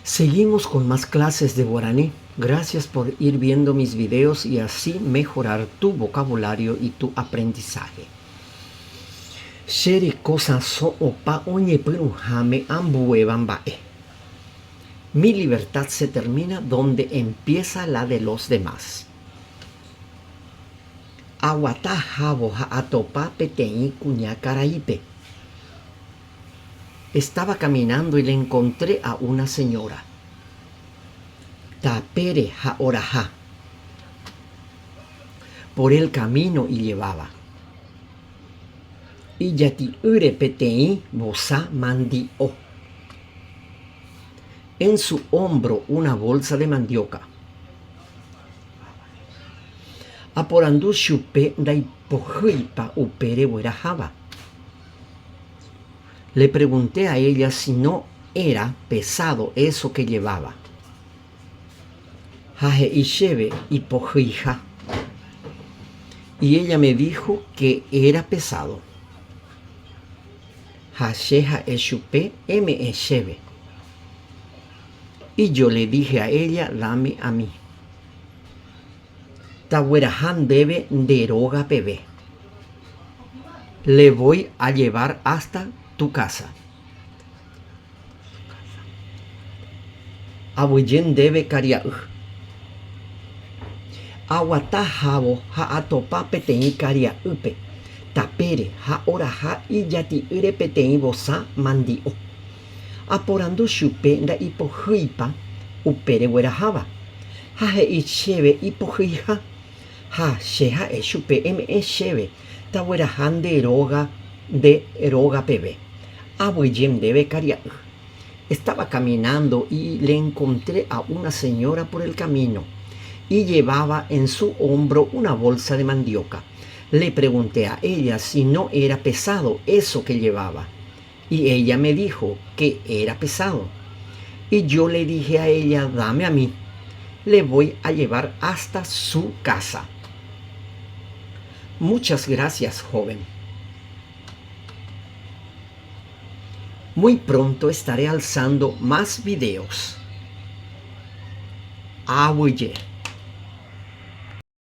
Seguimos con más clases de guaraní. Gracias por ir viendo mis videos y así mejorar tu vocabulario y tu aprendizaje. Che reko sãso opa oñepyrũháme ambuéva mba'e. Mi libertad se termina donde empieza la de los demás. Aguata ahávo ha atopa peteĩ kuña karaípe. Estaba caminando y le encontré a una señora. Tapére ha oraha. Por el camino y llevaba. Ijati'ýre peteĩ vosa mandi'o. En su hombro una bolsa de mandioca. Aporandu chupe ndaipohýipa upe regueraháva. Le pregunté a ella si no era pesado eso que llevaba. Ha he'i chéve ipohyiha. Y ella me dijo que era pesado. Ha che ha'e chupe eme'ẽ chéve. Y yo le dije a ella dame a mí. Tagueraha ndéve nde róga peve. Le voy a llevar hasta tu casa. Aguyje ndéve karia'y. Aguata ahávo ha atopa peteĩ karia'ýpe, tapére ha oraha ijati'ýre peteĩ vosa mandi'o. Aporandu chupe nda'ipohýipa upe regueraháva, ha he'i chéve ipohyiha, ha che ha'e chupe eme'ẽ chéve tagueraha nde róga nde róga peve. Aguyje ndéve karia'y. Estaba caminando y le encontré a una señora por el camino y llevaba en su hombro una bolsa de mandioca. Le pregunté a ella si no era pesado eso que llevaba. Y ella me dijo que era pesado. Y yo le dije a ella, dame a mí. Le voy a llevar hasta su casa. Muchas gracias, joven. Muy pronto estaré alzando más videos. Aguyje.